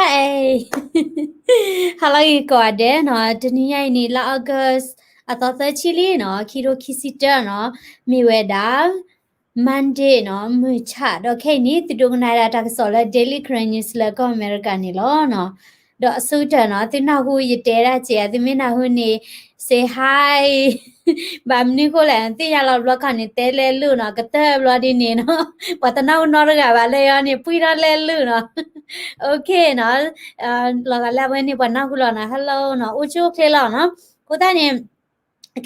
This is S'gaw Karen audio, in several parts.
Hi, ဟါလၢအဂ့ၤကိးဂၤဒဲးနီၤ, တနံၤညါအံၤန့ၣ် လါ August အသီသၢဆံလံနီၤ, ခံကထိခံဆံတၢနီၤ, မ့ၢ်ဝဲဒၣ် Monday နီၤ, မုၢ်ဆၣ်, ဒီးခဲအံၤန့ၣ် သုဒိကနၣ်ဒၣ်တၢ်ကစီၣ်လၢ Daily Karen News လၢကီၢ်အမဲရကၤန့ၣ်လီၤနီၤ. ဒီးအဆိကတၢၢ်နီၤ, သုနၢ်ဟူယတဲဒၣ်စ့ၢ်ဧါ, သုမ့ၢ်နၢ်ဟူန့ၣ် say hi. ဘၣ်မနုၤဃိလဲၣ်, သ့ၣ်ညါလီၤဘျီခီန့ၣ် တဲလဲၤလုၢ်နီၤ, ကတၢၢ်ဘျီဒ်န့ၣ်နီၤ, ပှၤတနၢ်ဟူနီတဂၤဘၣ်လၢယီၤန့ၣ် ပှံၢ်ထီၣ်လဲၤလုၢ်နီၤ. Okay နီၤ, လီၤဂာ်လၢအဝဲန့ၣ် ပှၤနၢ်ဟူလီၤနီၤ, hello နီၤ, အိၣ်ဆူၣ်အိၣ်ချ့လီၤနီၤ. အဃိသတးန့ၣ်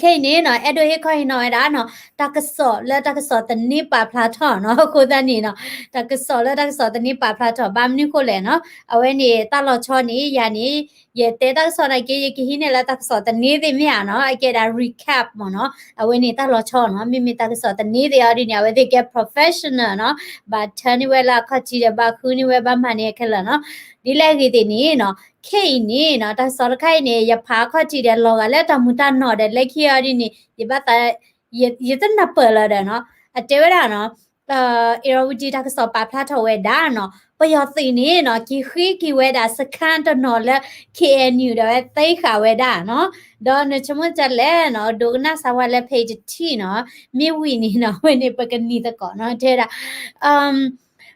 ခဲအံၤန့ၣ်နီၤ, အဲၣ်ဒိးဟ့ၣ်ခီဟ့ၣ်နီၤဝဲဒၣ်နီၤ, တၢ်ကစီၣ်လၢတၢ်ကစီၣ်တန့ၢ်ပာ်ဖျါထီၣ်နီၤ. အဃိသတးန့ၣ်နီၤ, တၢ်ကစီၣ်လၢတၢ်ကစီၣ်တန့ၢ်ပာ်ဖျါထီၣ်, ဘၣ်မနုၤဃိလဲၣ်နီၤ, အဝဲန့ၣ်တၢ်လီၤဆီန့ၣ် ယၤန့ၣ် ယတဲတၢ်ကစီၣ်နာ်က့ ယကဟံးန့ၢ်လၢတၢ်ကစီၣ်တန့ၢ်သ့ၣ်မ့ၢ်ဧါနီၤ, အကဲဒၣ် recap မ့ၢ်နီၤ, အဝဲန့ၣ်တၢ်လီၤဆီနီၤ, မ့မ့ၢ်တၢ်ကစီၣ်တန့ၢ်သ့ၣ်အီၤဒ်န့ၣ် အဝဲသ့ၣ်ကဲ professional နီၤ, ဘၣ်ထၢန့ၢ်ဝဲလၢအခီၣ်ထံးဒီး ဘၣ်ဃုန့ၢ်ဝဲ ဘၣ်မၤန့ၢ်ခဲလၢာ်နီၤ. ဒ်လဲၣ်ဂ့ၤသ့ၣ်န့ၣ်နီၤ, ခဲအံၤန့ၣ်နီၤ, တၢ်ကစီၣ်တခါအံၤန့ၣ် ယဖးအခီၣ်ထံးဒီး လီၤဂာ်လၢတၢ်မုာ်တၢ်နီၢ်ဒီး လၢခံအီၤဒ်န့ၣ် ယဘၣ်သး ယတနၢ်ပၢၢ်လၢၤဒီးနီၤ, အတဲဝဲဒၣ်နီၤ, အ့ၣ်ရဝတံၤတၢ်ကစီၣ်ပာ်ဖျါထီၣ်ဝဲဒၣ်နီၤ, ပယီၤသုးန့ၣ်နီၤ, က့ၤဃ့က့ၤဝဲဒၣ်စခန်းတနီၤလၢ K N U ဒီးဝဲသ့ဃာ်ဝဲဒၣ်နီၤ, ဒီးနဆိကမိၣ်ဒ်လဲၣ်နီၤ, ဒိကနၣ်စၢၤဝဲလၢ page တထံၣ်နီၤ, မ့ၢ်ဝံၤန့ၣ်နီၤ, အဝဲန့ၣ်ပကနံၤသကိးနီၤ, တဲဒၣ်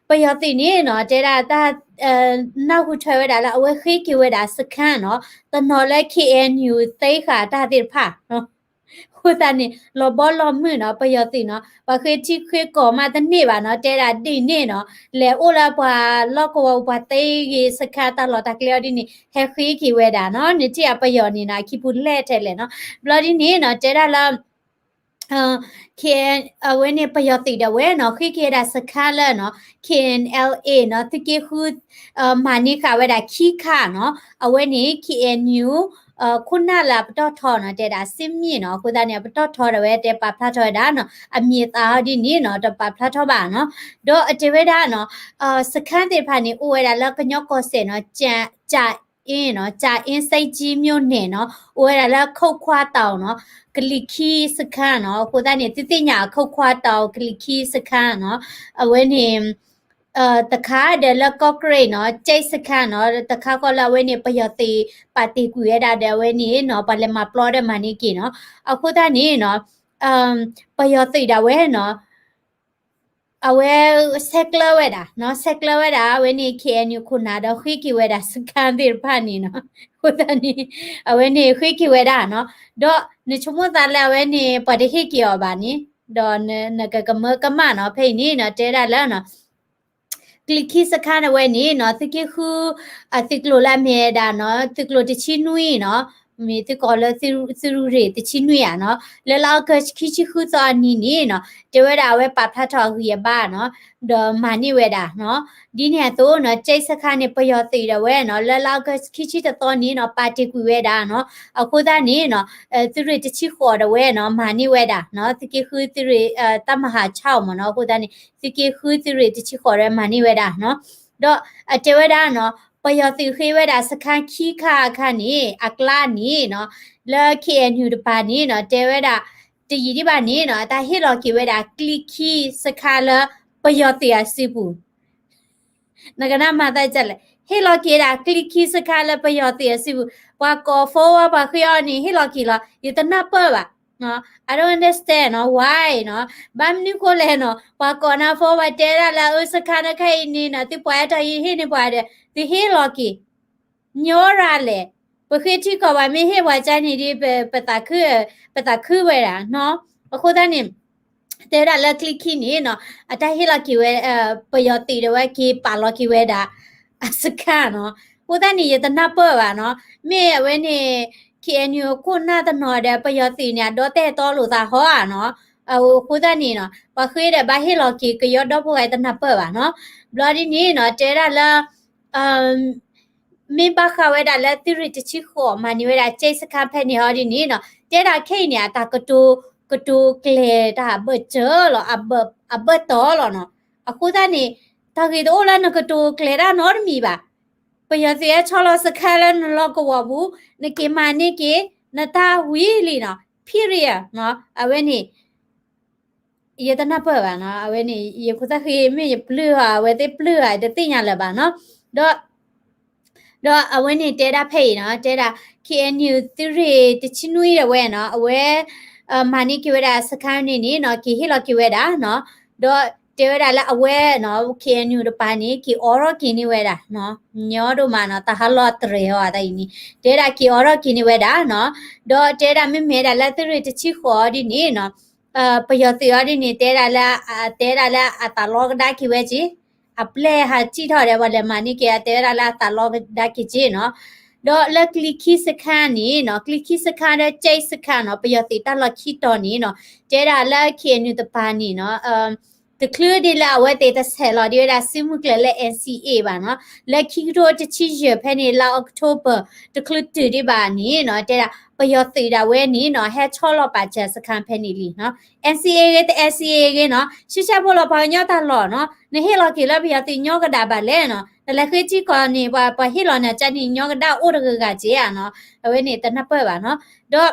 ပယီၤသုးန့ၣ်နီၤ, တဲဒၣ်တၢ် နၢ်ဟူထွဲဝဲဒၣ်လၢအဝဲဃ့က့ၤဝဲဒၣ်စခန်းနီၤ, တနီၤလၢ K N U သ့ဃာ်တၢ်သ့ၣ်တဖၣ် အဃိသတးန့ၣ် လီၤဘီလီၤမုၢ်နီၤ, ပယီၤသုးနီၤ, ပှၤဃ့ထံဃ့ကီၢ်မးတန့ၢ်ဘၣ်နီၤ, တဲဒၣ်ဒ်န့ၣ်နီၤ, လဲၤအိၣ်လၢပှၤလီၢ်ကဝီၤပူၤ ပှၤသ့ဂ့ၤစခန်းတၢ်လီၢ်တၢ်ကျဲအီၤဒ်န့ၣ် ဟဲဃ့က့ၤဝဲဒၣ်နီၤ, နထံၣ်အပယီၤန့ၣ်နီၤ, အခံပူၤလဲၣ်ထဲလဲၣ်နီၤ, ဘျီဒ်န့ၣ်နီၤ, တဲဒၣ်လၢ K N အဝဲန့ၣ်ပယီၤသုးဒၣ်ဝဲနီၤ, ဃ့က့ၤဝဲဒၣ်စခန်းလၢနီၤ, K N L A နီၤ, သုးက့ဃု မၤန့ၢ်ဃာ်ဝဲဒၣ်ခံခါနီၤ, အဝဲန့ၣ် K N U ခိၣ်နၢ်လၢအပတီၢ်ထီနီၤ, တဲဒၣ်စ့မ့ၢ်နီၤ, အဃိသတးန့ၣ် အပတီၢ်ထီဒီးဝဲတဲပာ်ဖျါထီၣ်ဝဲဒၣ်နီၤ, အမံၤအသၣ်အီၤဒ်န့ၣ်နီၤ, တပာ်ဖျါထီၣ်ဘၣ်နီၤ, ဒီးအတဲဝဲဒၣ်နီၤ, စခန်းသ့ၣ်တဖၣ်န့ၣ် အိၣ်ဝဲဒၣ်လၢကညီကီၢ်စဲၣ်နီၤ, ကၠၣ်အ့နီၤ, ကၠၣ်အ့ စဲးကၠံ မြို့နယ် နီၤ, အိၣ်ဝဲဒၣ်လၢခိၣ်ခွါတီၤနီၤ, ကလံၤခံစခန်းနီၤ, အဃိသတးန့ၣ် သုသ့ၣ်ညါအခိၣ်ခွါတီၤ ကလံၤခံစခန်းနီၤ, အဝဲန့ၣ် တခါဒီးလၢကီၢ်ကရ့ၣ်နီၤ, ကၠဲးစခန်းနီၤ, တခါဃီလၢအဝဲန့ၣ် ပယီၤသုးပာ်တ့ၢ်ကွံာ်ဝဲဒၣ်ဒီးအဝဲန့ၣ်နီၤ, ပှၤလဲၤမၤပျီဒီးမၤန့ၢ်က့ၤနီၤ, အဃိသတးန့ၣ်နီၤ, ပယီၤသုးဒၣ်ဝဲနီၤ အဝဲဆဲးကျၢဝဲဒၣ်နီၤ, ဆဲးကျၢဝဲဒၣ် အဝဲန့ၣ် K N U ခိၣ်နၢ်ဒီးဃ့က့ၤဝဲဒၣ်စခန်းသ့ၣ်တဖၣ်န့ၣ်နီၤ, အဃိသတးန့ၣ် အဝဲန့ၣ်ဃ့က့ၤဝဲဒၣ်နီၤ, ဒီးနဆိကမိၣ်သးလၢအဝဲန့ၣ် ပှၤတဟ့ၣ်က့ၤအီၤဘၣ်န့ၣ်, ဒီးနကကမၢကမၣ်နီၤ, ဖဲအံၤန့ၣ်နီၤ, တဲဒၣ်လၢနီၤ ကလံၤခံစခန်းအဝဲန့ၣ်နီၤ, သုးက့ဃု အသုးကျိၤလၢအမ့ၢ်ဝဲဒၣ်နီၤ, သုးကျိၤတဆံနွံနီၤ, မ့ၢ်သုကိးလၢသုးရူးရ့ၣ်တဆံနွံဧါနီၤ, လၢလါအီကူးခံဆံဃုသီအနံၤန့ၣ်နီၤ, တဲဝဲဒၣ်အဝဲပာ်ဖျါထီၣ်အဂံၢ်အဘါနီၤ, ဒီးမၤန့ၢ်ဝဲဒၣ်နီၤ, ဒ်န့ၣ်အသိးနီၤ, ကၠဲးစခန်းန့ၣ် ပယီၤသုးဒၣ်ဝဲနီၤ, လၢလါအီကူးခံဆံတသီန့ၣ်နီၤ, ပာ်တ့ၢ်ကွံာ်ဝဲဒၣ်နီၤ, အဃိသတးန့ၣ်နီၤ, သုးရ့ၣ်တဆံဃိးဒၣ်ဝဲနီၤ, မၤန့ၢ်ဝဲဒၣ်နီၤ, သုးက့ဃုသုးရ့ၣ် တၢ်မၤဟးဆါအီၤမ့ၢ်နီၤ, အဃိသတးန့ၣ် သုးက့ဃုသုးရ့ၣ်တဆံဃိးဒၣ်ဝဲမၤန့ၢ်ဝဲဒၣ်နီၤ, ဒီးအတဲဝဲဒၣ်နီၤ, ပယီၤသုးဃ့ဝဲဒၣ်စခန်းခံခါအခါန့ၣ် အကျါန့ၣ်နီၤ, လၢ K N U တပၤန့ၣ်နီၤ, တဲဝဲဒၣ် တယံာ်ဒံးဘၣ်န့ၣ်နီၤ, တၢ်ဟ့ၣ်လီၤက့ၤဝဲဒၣ်ကျံခံစခန်းလၢပယီၤသုးအစုပူၤ နကနၣ်မၤသးဒ်လဲၣ်, ဟ့ၣ်လီၤက့ၤဒၣ်ကျံခံစခန်းလၢပယီၤသုးအစုပူၤ, ပှၤကိး phone ဝဲ ပှၤဃ့အီၤန့ၣ် ဟ့ၣ်လီၤက့ၤလီၤ, ယတနၢ်ပၢၢ်ဘၣ်, I don't understand နီၤ, why နီၤ, ဘၣ်မနုၤဃိလဲၣ်နီၤ, ပှၤကိးနၤ phone ပှၤတဲဒၣ်လၢအအၢစခန်းတခါအံၤန့ၣ်နီၤ, သုပှၤအဲၣ်ဒိးဟ့ၣ်န့ၢ်ပှၤဒီး သုဟ့ၣ်လီၤက့ၤ ညီရၤလဲၣ်, ပဃ့ထံကီၢ်ဘၣ်မ့ၢ်ဟ့ၣ်ပှၤကါန့ၣ်ဒီး ပသးခု, ပသးခုဝဲဒၣ်နီၤ, အဃိသတးန့ၣ် တဲဝဲဒၣ်လၢကျံခံန့ၣ်နီၤ, အတၢ်ဟ့ၣ်လီၤက့ၤဝဲ, ပယီၤသုးဒၣ်ဝဲက့ၤပာ်လီၤက့ၤဝဲဒၣ် အစခန်းနီၤ, အဃိသတးန့ၣ် ယတနၢ်ပၢၢ်ဘၣ်နီၤ, မ့ၢ်အဝဲန့ၣ် K N U ခိၣ်နၢ်တနီၤဒီး ပယီၤသုးန့ၣ် အဒီတဲာ်တီလိာ်သးဟီဧါနီၤ, အဃိသတးန့ၣ်နီၤ, ပှၤဃ့ဒီးဘၣ်ဟ့ၣ်လီၤက့ၤကယီဒီပုၢ်ဝဲၢ်တနၢ်ပၢၢ်ဘၣ်နီၤ, ဘျီဒ်န့ၣ်နီၤ, တဲဝဲဒၣ်လၢ မ့ၢ်ဘၣ်ဃးဝဲဒၣ်လၢသုးရ့ၣ်တဆံဃိး မၤန့ၢ်ဝဲဒၣ် ကၠဲးစခန်း ဖဲန့ၣ်ဟီဒ်န့ၣ်နီၤ, တဲဒၣ်ခဲအံၤန့ၣ် အတၢ်ကတိၤ, ကတိၤကျဲၤတၢ်အဘၢၣ်စၢၤလီၤ, အဘၢၣ်တီၤလီၤနီၤ, အဃိသတးန့ၣ် တၢ်ဂ့ၢ်တအိၣ်လၢနကတိၤကျဲၤတၢ်နီတမံၤဘၣ်, ပယီၤသုးဟဲဆီလီၤစခန်းလၢနလီၢ်ကဝီၤပူၤ, နက့ၤမၤန့ၢ်က့ၤ, နတၢ်ဝံၤလံနီၤ, period နီၤ, အဝဲန့ၣ် ယတနၢ်ပၢၢ်ဘၣ်နီၤ, အဝဲန့ၣ် ယခိၣ်သၣ်ဃ့မ့ၢ်ယပျုၢ်ဧါ, အဝဲသ့ၣ်ပျုၢ်ဧါ, တသ့ၣ်ညါလၢၤဘၣ်နီၤ, ဒီး ဒီးအဝဲန့ၣ်တဲဒၣ်ဖဲအံၤနီၤ, တဲဒၣ် K N U သုးရ့ၣ်တဆံနွံဒၣ်ဝဲနီၤ, အဝဲ မၤန့ၢ်က့ၤဝဲဒၣ်စခါန့ၣ်န့ၣ်နီၤ, က့ၤဟ့ၣ်လီၤက့ၤဝဲဒၣ်နီၤ, ဒီးတဲဝဲဒၣ်လၢအဝဲနီၤ K N U တပၤန့ၣ် က့ၤအိးထီၣ်က့ၤန့ၢ်ဝဲဒၣ် ညီဒိၣ်မးနီၤ, တၢ်ဟးလီၤတရဲၤအီၤအသးအံၤန့ၣ်, တဲဒၣ်က့ၤအိးထီၣ်က့ၤန့ၢ်ဝဲဒၣ်နီၤ, ဒီးတဲဒၣ်မ့မ့ၢ်ဒၣ်လၢသုးရ့ၣ်တဆံဃိးအီၤဒ်န့ၣ်နီၤ, ပယီၤသုးအီၤဒ်န့ၣ် တဲဒၣ်လၢ တဲဒၣ်လၢအသးလီကဒါက့ၤဝဲက့ၤ အပျဲၢ်ဟးစံၣ်ထီၣ်ဒီး ပှၤလဲၤမၤန့ၢ်က့ၤ အတဲဝဲဒၣ်လၢအသးလီကဒါက့ၤက့ၤနီၤ, ဒီးလၢကျံခံစခါန့ၣ်နီၤ, ကျံခံစခါဒီးကၠဲၣ်စခါနီၤ, ပယီၤသုးတၢ်လီၢ်ခံတီၤန့ၣ်နီၤ, တဲဒၣ်လၢ K N U တပၤန့ၣ်နီၤ တချုးဒ်လၢအဝဲသ့ၣ်တဆဲးလီၤဒံးဝဲဒၣ်စုမုၢ်ကျၢၤလၢ N C A ဘၣ်နီၤ, လၢခံကထိတဆံယဲၢ်ဖဲန့ၣ် လါ October တချုးတုၤဒံးဘၣ်န့ၣ်နီၤ, တဲဒၣ် ပယီၤသုးဒၣ်ဝဲန့ၣ်နီၤ ဟဲဆီလီၤပာ်စၢၤစခါဖဲန့ၣ်လံနီၤ, N C A ဂ့ၤ တ N C A ဂ့ၤနီၤ, ရှဲရှဲဖိလီၤ ပှၤကညီတၢ်လီၢ်နီၤ, နဟ့ၣ်လီၤက့ၤလၢပယီၤသုးညီကဒၣ်ဘၣ်လဲၣ်နီၤ, နလဲၤဃ့ထံကီၢ်န့ၣ် ပှၤ ပှၤဟ့ၣ်လီၤနၤကန့ၣ် ညီကဒၣ်အိၣ်တဂၤဂၤက့ၤဧါနီၤ, အဝဲန့ၣ်တနၢ်ပၢၢ်ဘၣ်နီၤ, ဒီး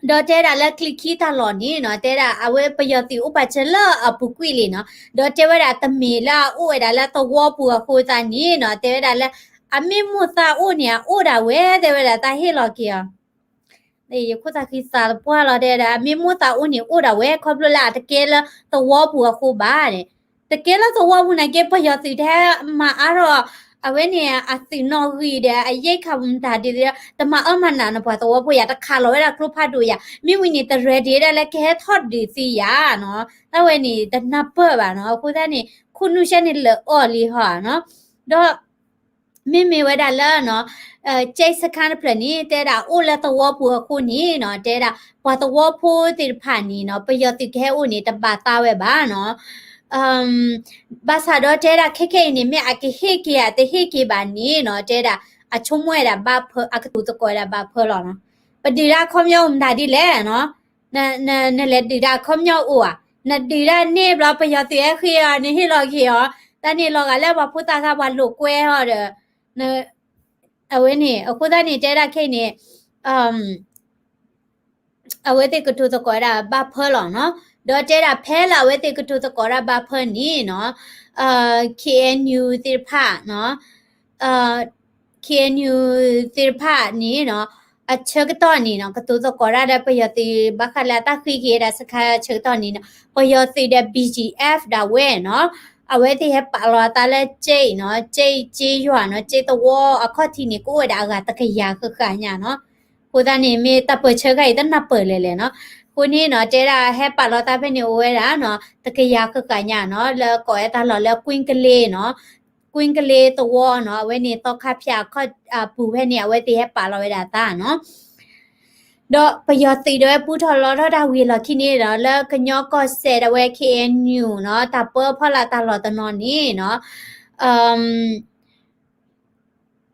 ဒီးတဲဒၣ်လၢကျံခံတၢ်လီၢ်န့ၣ်နီၤ, တဲဒၣ်အဝဲပယီၤသုးအိၣ်ပာ်စၢၤလၢအပူၤကွံာ်လံနီၤ, ဒီးတဲဝဲဒၣ်တမ့ၢ်လၢအအိၣ်ဝဲဒၣ်လၢသဝီပူၤအဃိသတးန့ၣ်နီၤ, တဲဝဲဒၣ်လၢ အမ့ၢ်မိၣ်သးအိၣ်န့ၣ် အအိၣ်ဒၣ်ဝဲ တဲဝဲဒၣ်တၢ်ဟ့ၣ်လီၤက့ၤအီၤ ယခိၣ်သးဃံသးပှၢ်လီၤ တဲဒၣ် မ့ၢ်မိၣ်သးအိၣ်န့ၣ် အိၣ်ဒၣ်ဝဲ ခီဖျိလၢအတကဲလၢသဝီပူၤအဃိဘၣ်န့ၣ်, တကဲလၢသဝီပူၤနာ်က့ ပယီၤသုးတဟဲမၤအါထီၣ် အဝဲန့ၣ် အသုးနီၣ်ဂံၢ်ဒီး အယဲၢ်ခးပူၤမတၤဒ် တမၤအၢမၤနးနပှၤသဝီဖိယၤ တခးလီၤဝဲဒၣ်ကျိဖးဒိၣ်ယၤ မ့ၢ်ဝံၤန့ၣ် တရဲၤဒံးဒၣ်လၢကဟဲထီၣ်ဒုးသံယၤနီၤ, တၢ်ဝဲန့ၣ် တနၢ်ပၢၢ်ဘၣ်နီၤ, အဃိသတးန့ၣ် ခိၣ်နူာ်ရှဲန့ၣ်လၢအီၣ်လံဟီနီၤ, ဒီး မ့မ့ၢ်ဝဲဒၣ်လၢနီၤ, ကၠဲၣ်စခါတဖျၢၣ်န့ၣ် တဲဒၣ်အိၣ်လၢသဝီပူၤအဃိန့ၣ်နီၤ, တဲဒၣ် ပှၤသဝီဖိသ့ၣ်တဖၣ်န့ၣ်နီၤ, ပယီၤသုးကဟဲအိၣ်န့ၣ် တဘၣ်သးဝဲဘၣ်နီၤ, ဘၣ်ဆၣ်ဒီးတဲဒၣ်ခဲခဲအံၤန့ၣ် မ့ၢ်အကဟ့ၣ်က့ၤဧါတဟ့ၣ်က့ၤဘၣ်န့ၣ်နီၤ, တဲဒၣ် အဆိကမိၣ်ဝဲဒၣ်ဘၣ်ဖၢ အကတိၤသကိးဝဲဒၣ်ဘၣ်ဖၢလီၤနီၤ, ပဒုးတၢ်အခီပညီအိၣ်မတၤဒ်လဲၣ်နီၤ, နလဲၤဒုးတၢ်အခီပညီအိၣ်ဧါ, နဒုးတၢ်န့ၣ်ဘျီ ပယီၤသုးဟဲဃ့အီၤ နဟ့ၣ်လီၤက့ၤအီၤ, တၢ်န့ၣ်လီၤဂာ်လၢပှၤဖိသၣ်ခါပှၤလိာ်ကွဲအီၤဒီး အဝဲန့ၣ် အဃိသတးန့ၣ် တဲဒၣ်ခဲအံၤန့ၣ် အဝဲသ့ၣ်ကတိၤသကိးဝဲဒၣ်ဘၣ်ဖၢလီၤနီၤ, ဒီးတဲဒၣ်ဖဲလၢအဝဲသ့ၣ်ကတိၤသကိးဒၣ်ဘၣ်ဖၢန့ၣ်နီၤ, K N U သ့ၣ်တဖၣ်နီၤ, K N U သ့ၣ်တဖၣ်န့ၣ်နီၤ, အဆၢကတီၢ်န့ၣ်နီၤ ကတိၤသကိးဒၣ်ဒီးပယီၤသုး ဘၣ်ဃးလၢအတၢ်ဃ့က့ၤဝဲဒၣ်စခါဆၢကတီၢ်န့ၣ်နီၤ, ပယီၤသုးဒီး B G F ဒၣ်ဝဲနီၤ, အဝဲသ့ၣ်ဟဲပာ်လီၤအသးလၢကၠ့နီၤ, ကၠ့ ကၠ့ယွၤနီၤ, ကၠ့သဝီအခီၣ်ထံးန့ၣ် ကအိၣ်ဝဲဒၣ်အဂၤတကယၤဃၣ်ဃၣ်ညါနီၤ, အဃိသတးန့ၣ် မ့ၢ်တၢ်ပၢၢ်ဆၢခါအံၤတနၢ်ပၢၢ်လဲၣ်လဲၣ်နီၤ, အဃိန့ၣ်နီၤ တဲဒၣ်ဟဲပာ်လီၤသးဖဲန့ၣ်အိၣ်ဝဲဒၣ်နီၤ တကယၤဃၣ်ဃၣ်ညါနီၤ, လၢကိးဝဲတၢ်လီၢ်လၢ ကွံကလ့နီၤ, ကွံကလ့သဝီနီၤ, အဝဲန့ၣ်သီခါဖၠၣ်အခီၣ်ပူၤဖဲန့ၣ် အဝဲသ့ၣ်ဟဲပာ်လီၤဝဲဒၣ်အသးနီၤ ဒီးပယီၤသုးဒၣ်ဝဲပူထီၣ်လီထီၣ်တၢ်ဝံၤအလီၢ်ခံန့ၣ်ဒီး လၢကညီကီၢ်စဲၣ်ဒၣ်ဝဲ K N U နီၤ, တၢ်ပၢဖီလာ်တၢ်လီၢ်တနီၤန့ၣ်နီၤ,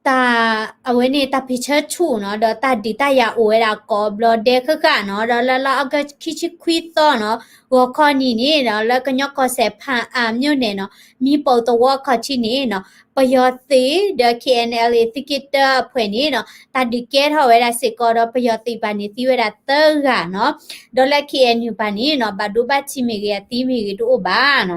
တၢ် အဝဲန့ၣ်တၢ်ပ့ၤဆၢဆူၣ်နီၤ, ဒီးတၢ်ဒုးတၢ်ယၤအိၣ်ဝဲဒၣ်ကိးဘျီဒဲးဃၣ်ဃၣ်နီၤ, ဒီးလၢလါအီကူးခံဆံခွံသီနီၤ, ဂီၤခီနံၤန့ၣ်နီၤ, လၢကညီကီၢ်စဲၣ် ဖၣ်အၣ် မြို့နယ်နီၤ, မံပိာ်သဝီခီၣ်ထံးန့ၣ်နီၤ, ပယီၤသုးဒီး K N L A သုးက့တၢအဖှဲၣ်န့ၣ်နီၤ, တၢ်ဒုးကဲထီၣ်ဝဲဒၣ်စ့ၢ်ကီးဒီး ပယီၤသုးပၤန့ၣ်သံဝဲဒၣ်သၢဂၤနီၤ, ဒီးလၢ K N U ပၤန့ၣ်နီၤ, ဘၣ်ဒိဘၣ်ထံးမ့ၢ်ဂ့ၤ အသံမ့ၢ်ဂ့ၤတအိၣ်ဘၣ်နီၤ.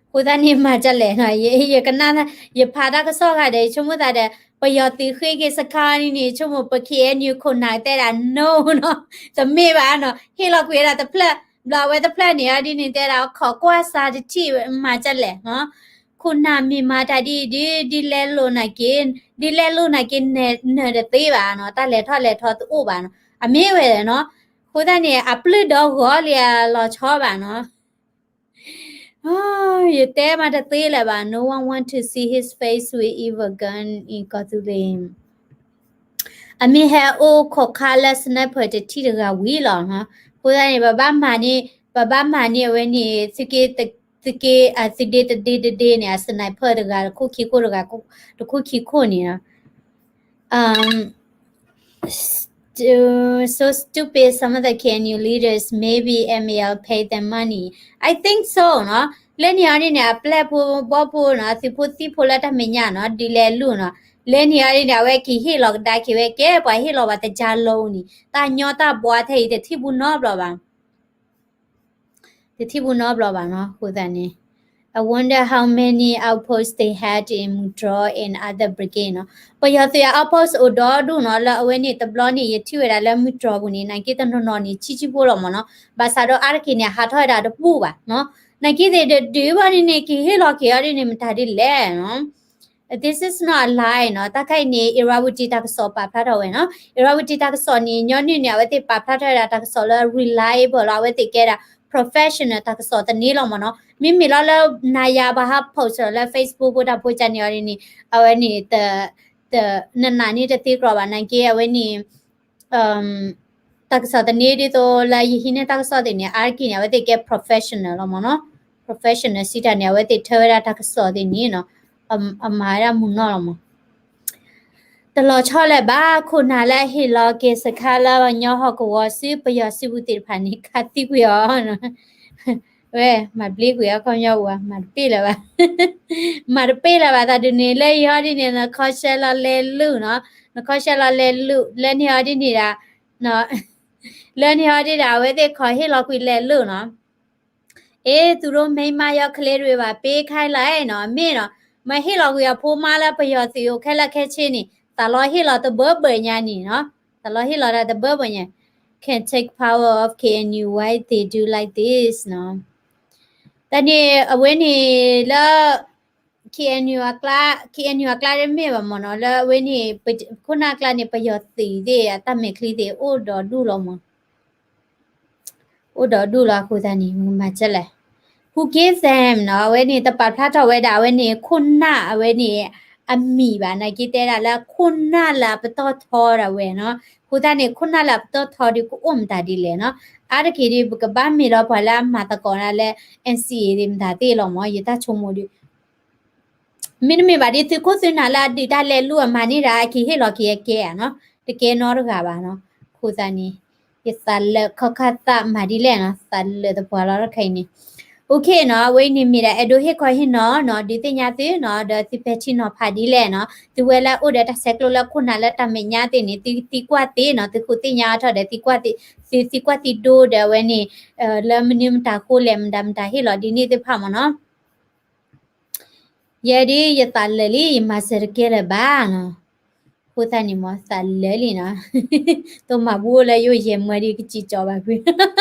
အဃိသတးန့ၣ်မၤဒ်လဲၣ်နီၤ, ယကနၣ် ယဖးတၢ်ကစီၣ်ဂၤဒီး ယဆိကမိၣ်သးဒီး ပယီၤသုးဃ့က့ၤစခါန့ၣ် ယဆိကမိၣ်ပ K N U ခိၣ်နၢ်တဲဒၣ် no နီၤ, တမ့ၢ်ဘၣ်နီၤ, ဟ့ၣ်လီၤကွံာ်ဝဲဒၣ်တဖျၢၣ်, ဘျီအဝဲတဖျၢၣ်န့ၣ် အဒ်န့ၣ်တဲဒၣ် ခိးကွၢ်စၢ်တထံၣ် မၤဒ်လဲၣ်နီၤ, ခိၣ်နၢ်မ့ၢ်မၤတၢ်ဒ်အံၤဒ် ဒ်လဲလိာ်နာ်က့, ဒ်လဲလိာ်နာ်က့ နၢၤတသ့ဘၣ်နီၤ, တၢ်လဲၤထီၣ်လဲၤထီတအိၣ်ဘၣ်နီၤ, အမ့ၢ်ဝဲနီၤ, အဃိသတးန့ၣ် အပျုၢ်ဒီဂီၤလံအလီၤဆီဘၣ်နီၤ ယတဲမးတသ့လၢၤဘၣ်, no one want to see his face with evil gun in ကီၢ်သူလ့ၤ, အမ့ၢ်ဟဲအိၣ်ခိးခါလၢ sniper တထံၣ်တဂၤဝံၤလီၤနီၤ, အဃိသတးန့ၣ် ပဘၣ်မၤန့ၢ်, ပဘၣ်မၤန့ၢ်အဝဲန့ၣ် သုးက့ သုးက့ သုးဒ့တဒ့တဒ့န့ၣ် အ sniper တဂၤ တခိၣ်ခံခိၣ်တဂၤ တခိၣ်ခံခိၣ်န့ၣ်နီၤ So stupid, some of the K N U leaders, maybe M A L pay them money. I think so နီၤ, လၢန့ၣ်အီၤဒ်န့ၣ် အပျဲၢ်ဖိဘီဖိနီၤ, အသုးဖိသံၣ်ဖိလၢတၢ်မဲာ်ညါနီၤ, ဒုးလဲၤလူၤနီၤ, လၢန့ၣ်အီၤဒ်န့ၣ် အဝဲက့ၤဟ့ၣ်လီၤကဒါက့ၤဝဲကဲ ပှၤဟ့ၣ်လီၤဘၣ်တကၢလိၤန့ၣ် တၢ်ညီတၢ်ဘှါထဲအံၤ တထံၣ်ဘူးနီတဘျီဘၣ် တထံၣ်ဘူးနီတဘျီဘၣ်နီၤ, အဃိသတးန့ၣ် I wonder how many outposts they had in မုၢ်တြီ and other brigade နီၤ. ပယီၤသုးအ outpost အိၣ်ဒီဒူၣ်နီၤ လၢအဝဲန့ၣ်တဘျီန့ၣ် ယထံၣ်ဝဲဒၣ်လၢမုၢ်တြီပူၤန့ၣ် နာ်က့တနီၤနီၤန့ၣ် ဆံးဆံးဖိလီၤမ့ၢ်နီၤ. ဘၣ်ဆၣ်ဒီးအါတက့ၢ်န့ၣ် ဟးထီၣ်ဝဲဒၣ်တဘူၣ်ဘၣ်နီၤ. နာ်က့သ့ၣ်ဒုးဘၣ်န့ၣ်န့ၣ် ကဟ့ၣ်လီၤက့ၤအီၤဒ်န့ၣ် မတၤဒ်လဲၣ်နီၤ. This is not a lie နီၤ. တၢ်ခါအံၤန့ၣ် Irrawaddy တၢ်ကစီၣ်ပာ်ဖျါထီၣ်ဝဲနီၤ. Irrawaddy တၢ်ကစီၣ်န့ၣ် ညီနုၢ်န့ၣ် အဝဲသ့ၣ်ပာ်ဖျါထီၣ်ဝဲဒၣ်တၢ်ကစီၣ်လၢ reliable လီၤ. အဝဲသ့ၣ်ကဲဒၣ် professional တၢ်ကစီၣ်သန့လီၤမ့ၢ်နီၤ. မ့မ့ၢ်လီၤလၢနၤယၤပှၤဟး post လၢ Facebook ဖိတၢ်ဖိကါန့ၣ်အီၤဒ်န့ၣ် အဝဲန့ၣ် တ နနာ်န့ၢ်တသ့ကြီဘၣ် နာ်က့အဝဲန့ၣ် တၢ်ကစီၣ်သန့ဒ်သိးလၢယဟံးန့ၢ်တၢ်ကစီၣ်သ့ၣ်န့ၣ် အါတက့ၢ်န့ၣ် အဝဲသ့ၣ်ကဲ professional လီၤမ့ၢ်နီၤ. Professional စံးတၢ်န့ၣ် အဝဲသ့ၣ်ထၢဝဲဒၣ်တၢ်ကစီၣ်သ့ၣ်န့ၣ်နီၤ အမၤဝဲဒၣ်မုာ်နီၢ်လီၤမး. တလီၤဆီလၢၤဘၣ် ခိၣ်နၢ်လၢအဟ့ၣ်လီၤက့ၤစခါလၢပှၤကညီဟီၣ်ကဝီၤစု ပယီၤစုပူၤသ့ၣ်တဖၣ်န့ၣ် ခးသံကွံာ်အီၤ ဝဲ မၤဘျ့ကွံာ်အခီပညီအိၣ်ဧါ မၤတပ့ၢ်လၢၤဘၣ် မၤတပ့ၢ်လၢၤဘၣ် တၢ်ဒုးန့ၣ် လၢယဟီဒ်န့ၣ် နခီရှဲလီၤလဲၤလုၢ်နီၤ နခီရှဲလီၤလဲၤလုၢ် လၢန့ၣ်ဟီဒ်န့ၣ်ဒၣ် လၢန့ၣ်ဟီဒ်ဒၣ် အဝဲသ့ၣ်ခီဟ့ၣ်လီၤကွံာ်လဲၤလုၢ်နီၤ เอ๊ะ သူတို့မိန်းမရော ကလေးတွေပါ ပေးခိုင်းလိုက် နီၤ မ့ၢ်နီၤ မ့ၢ်ဟ့ၣ်လီၤကွံာ်အဖိမါလၢပယီၤသုးအိၣ်ခဲလၢာ်ခဲဆ့န့ၣ် သးလီဟ့ၣ်လီၤတဘၢဘၢညါန့ၣ်နီၤ သးလီဟ့ၣ်လီၤတၢ်တဘၢဘၢညါ can take power of K N U why they do like this နီၤ တၢ်န့ၣ် အဝဲန့ၣ်လၢ K N U အကျါ K N U အကျါတမ့ၢ်ဘၣ်မ့ၢ်နီၤ လၢအဝဲန့ၣ် ခိၣ်နၢ်အကျါန့ၣ် ပယီၤသုးသ့ၣ် အတၢ်မဲာ်ချံသ့ၣ် အိၣ်ဒီးဒူၣ်လီၤမး အိၣ်ဒီးဒူၣ်လီၤအဃိသတးန့ၣ် မၤကလဲၣ် Who gave them နီၤ အဝဲန့ၣ် တပာ်ဖျါထီၣ်ဝဲဒၣ် အဝဲန့ၣ် ခိၣ်နၢ်အဝဲန့ၣ် အမံၤဘၣ် နာ်က့တဲဒၣ်လၢ ခိၣ်နၢ်လၢအပတီၢ်ထီဒၣ်ဝဲနီၤ အဃိသတးန့ၣ် ခိၣ်နၢ်လၢအပတီၢ်ထီဒုးကအိၣ်မတၤဒ်လဲၣ်နီၤ အါတက့ၢ်ဒုး ပကဘၣ်မ့ၢ်လီၤပှၤလၢအမၤသကိးဒၣ်လၢ N C A သ့ၣ်မတၤသ့ၣ်လီၤမး ယတၢ်ဆိကမိၣ်ဒုး မ့တမ့ၢ်ဘၣ်ဒ်သုးခိၣ်သုးနၢ်လၢအဒုးတၢ်လဲၤလူၤအမၤန့ၢ်ဒၣ် အက့ၤဟ့ၣ်လီၤက့ၤအကဲဧါနီၤ တကဲနီတဂၤဘၣ်နီၤ အဃိသတးန့ၣ် ယသးလၢခီခါသးမၤဒ်လဲၣ်နီၤ သးလၢတပှၤလီၤတခါအံၤန့ၣ် OK နီၤ အဝဲအံၤန့ၣ်မ့ၢ်ဒၣ်အဲၣ်ဒိးဟ့ၣ်ခီဟ့ၣ်နီၤနီၤ ဒုးသ့ၣ်ညါသုနီၤ ဒီးသုပဲာ်ထံနီၤဖးဒ်လဲၣ်နီၤ သုဝဲလၢအိၣ်ဒီးတၢ်ဆဲးကျိးလၢခိၣ်နၢ်လၢတၢ်မဲာ်ညါသ့ၣ်န့ၣ် သုသံကွၢ်သ့နီၤ သုဃုသ့ၣ်ညါအါထီၣ်ဒီး သုသံကွၢ်သံဒိဒီးအဝဲန့ၣ် လၢမနုၤမတၤဃိလဲၣ် မတၤမတၤဟ့ၣ်လီၤဒ်န့ၣ်သ့ၣ်တဖၣ်မ့ၢ်နီၤ ယဲဒ်ယသးလၢာ်လံ ယမၤစၢၤတကဲလၢၤဘၣ်နီၤ အဃိသတးန့ၣ်မ့ၢ်သးလၢာ်လံနီၤ တိၢ်မၤဘူၣ်လၢယအိၣ်ယဲၢ်မၢဒ်ကစံၣ်ကၠီၤဘၣ်ကွံာ်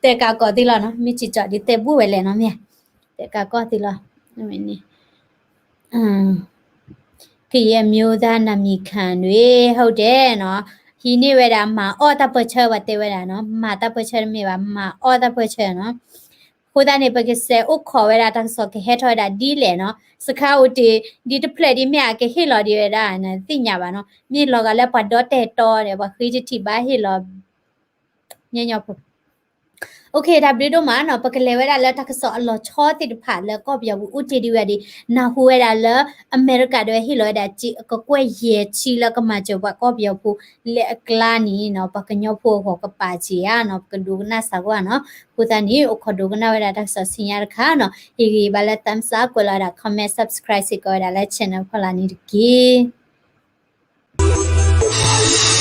တဲကးကီးသ့လီၤနီၤ မ့ၢ်စံၣ်ကၠီၤဒ်တဲဘူၣ်ဝဲလဲၣ်နီၤမ့ၢ် တဲကးကီးသ့လီၤ ကယဲၢ်မၠိၣ်သၣ်နမံၤခၣ်နွံ ဟုတ်တယ်နီၤ ဟံးန့ၢ်ဝဲဒၣ် မၤအီၣ်တၢ်ပၢၢ်ဆၢ ပှၤတဲဝဲဒၣ်နီၤ မၤတၢ်ပၢၢ်ဆၢတမ့ၢ်ဘၣ် မၤအီၣ်တၢ်ပၢၢ်ဆၢနီၤ အဃိသတးန့ၣ် ပကစဲးအိၣ်ခိးဝဲဒၣ်တၢ်ကစီၣ်ကဟဲထီၣ်ဝဲဒၣ်ဒ်လဲၣ်နီၤ စခါအိၣ်တ့ၢ် ဒ်တဖျၢၣ်ဒ်မ့ၢ်အကဟ့ၣ်လီၤဒံးဝဲဒၣ် နသ့ၣ်ညါဘၣ်နီၤ မ့ၢ်လီၤဂာ်လၢပှၤဒီတဲာ်တီဒီး ပှၤဃ့တထံၣ်ဘၣ်ဟ့ၣ်လီၤ ညီညီဖိ OK တၢ်ဘျုးဒိၣ်မးနီၤ ပကလဲၤဝဲဒၣ်လၢတၢ်ကစီၣ်အလီၤဆီသ့ၣ်တဖၣ်လၢကီၢ်ပယီၤပူၤအိၣ်တ့ၢ်ဒံးဝဲဒၣ် နၢ်ဟူဝဲဒၣ်လၢ အမဲရကၤဒၣ်ဝဲဟ့ၣ်လီၤဝဲဒၣ်စ့ကကွဲၢ်ယဲၢ်ဆံလၢကမၤစၢၤပှၤကီၢ်ပယီၤဖိလၢအကျါန့ၣ်နီၤ ပှၤကညီဖိအဂီၢ်ကပာ်စ့ဧါနီၤ ပကဒိကနၣ်စ့ၢ်ကီးနီၤ အဃိသတးန့ၣ် အိၣ်ခိးဒိကနၣ်ဝဲဒၣ်တၢ်ကစီၣ်ဆူညါတခါနီၤ ဟ့ၣ်ဂံၢ်ဘါလၢ thumbs up ကွဲးလီၤဝဲဒၣ် comment subscribe စ့ၢ်ကီးဝဲဒၣ်လၢ channel ဖီလာ်န့ၣ်တက့ၢ်